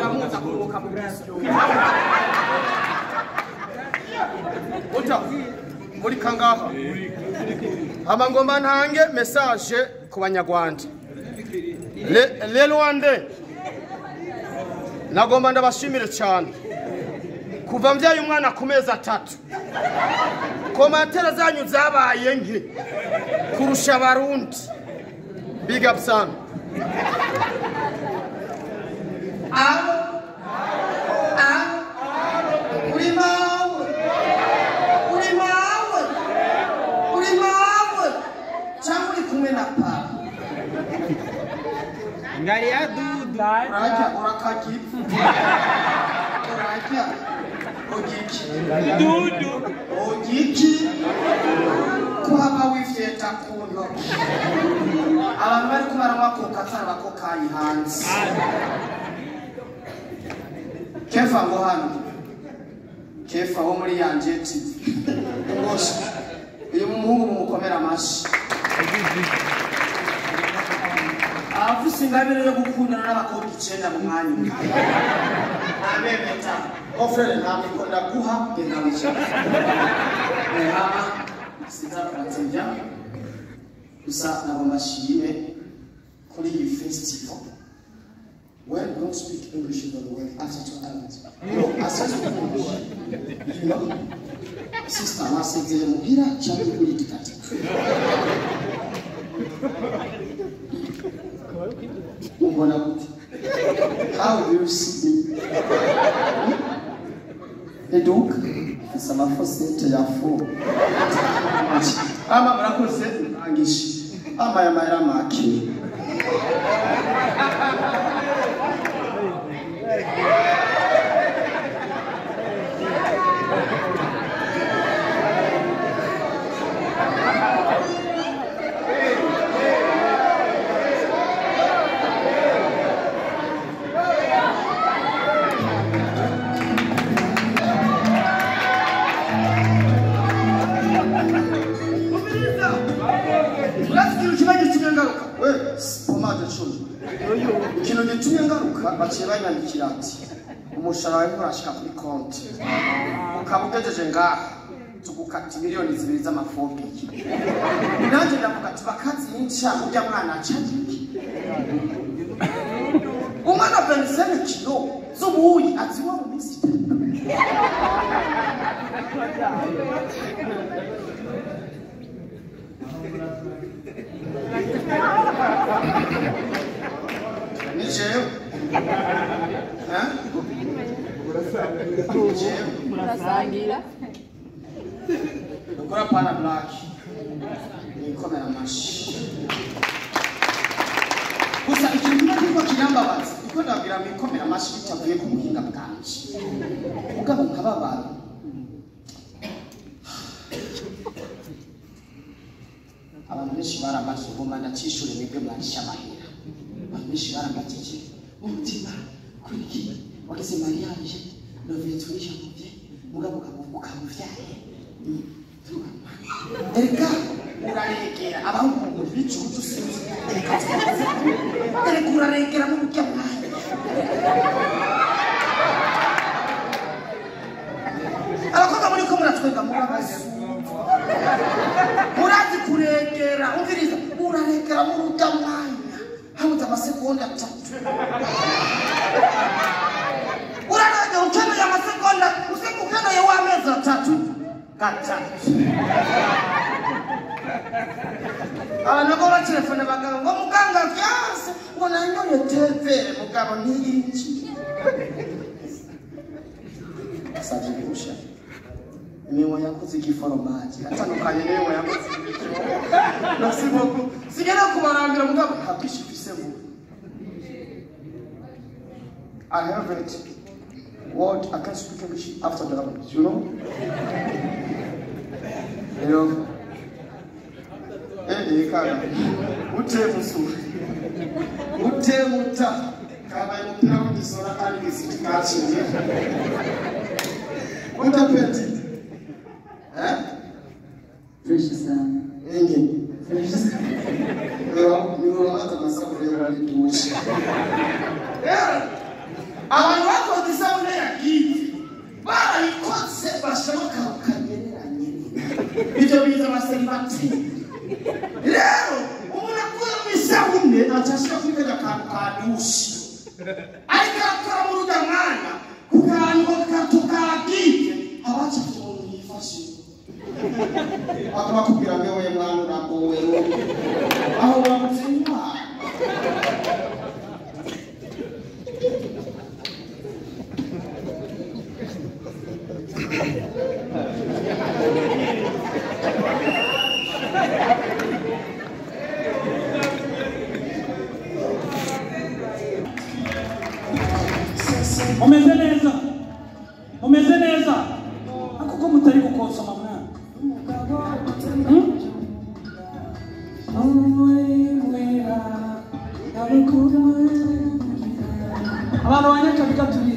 muza kuruhuka mu giso. Uta muri kangaha. Hama ngomba ntange message ku banyarwanda. Le Rwanda nagomba ndabashimire cyane. Kuva mvyaye umwana ku mezi 3. Komantere zanyu zabaye nke kurusha abarundi. Big up sana. Alo, alo, uri mawe, uri mawe, uri mawe, cyangwa uri kumwe na papa. Ngari ya dudu. Urajya urakagipfu. Urajya ogiki. Dudu. Ogiki. Kuhaba wifyeta ku ntoki. Abantu bari kubaranywa koka atari abakokayi hanze. Kefa ngo hano. Kefa wo muri yanje TV. Ngoshe. Uyu muhungu mumukomera amashi. Afise ingabire yo gukundana n'abakobwa 9 mu mwanya umwe. Abemeta. Ofrere nta mikoro ndaguha genda wicara. Hama sinzakuratevya. Gusa nagomba nshime kuri iyi festival. Well, don't speak English very well after 2 hours. No, I said speak English. You know? Sister, wasezeye muhira cyangwa kuri dikati. Umbona gute? How do you see me? Et donc, ça m'a faussé ya fo. Ama murakoze ntangishe. Ama ya mahera make. Ikintu gitumye ngaruka baciye banyandikira ati umushahara wawe nturashika kuri konti ukaba ugejeje ngaha tugukata miliyoni 2 z'amafobiye. Nanjye ndavuga ati bakazinca urya mwana acagiki umwana 25 kilo z'ubuyi aziwa mu minsi 3. Ni jewe. Hein? Ni jewe. Murasangira. Dukora pana black. Nikomera amashi. Gusa ikintu kimwe kiriko kirambabaza, niko ndababwira mwikomera amashi bitavuye ku buhinga bwanje. Mugabo nkababara. Abantu benshi baramaze ngoma ndacishure mwebwe mwarisha amahera. Abantu benshi barambajije umutima kuri iki wagize mariage le 28 janvier mugabo ukamuvyaye. Erega uraregera abahungu mu bicucu sinzi. Erega uraregera mu buryo mwanya. Abakobwa muri ko muratwenga murabazi. Murazi kuregera, umviriza, uraregera mu buryo mwanya. Habuze amasegonda 3. Uraregera ukeneye amasegonda, usiku ukeneye w'amezi 3. Gatatu. Abantu ngo batelefone abagabo ngo muganga vyanse ngo nanyoye tevere mugabo ntiyinjiye. Savye kurusha. Iminwa yakoze igiforomaje atandukanye n'iminwa yakoze ibikimo. Merci beaucoup. Sigera kubarambira mugabo nta bwinshi mfise ngo. I have it. What I can speak English after the you know? Hello. Eh kana. Ute musu. Ute muta. Kaba umupira w'igisora kandi gisitikaci. Utapeti. Eh? Fresh sana. Enye. Fresh sana. Niyo, niyo hata masabure yari dushe. Eh. Abantu bakoze isabune ya Give barayikoze bashyiramo akantu kanyereranye, ibyo biza abaseribateri. Rero umuntu akuye mu isabune aca ashyira kuri kajya kantu ka douche, ariko arakora muri ujya mwanya ku kantu gato ka Give haba hacafye umuntu yifashe, akaba akubwira ngo we mwana uragowe, aho babuze intwaro. Mumeze neza, mumeze neza, ariko ko mutari gukonsoma mwana. Abantu ba Nyakabiga turi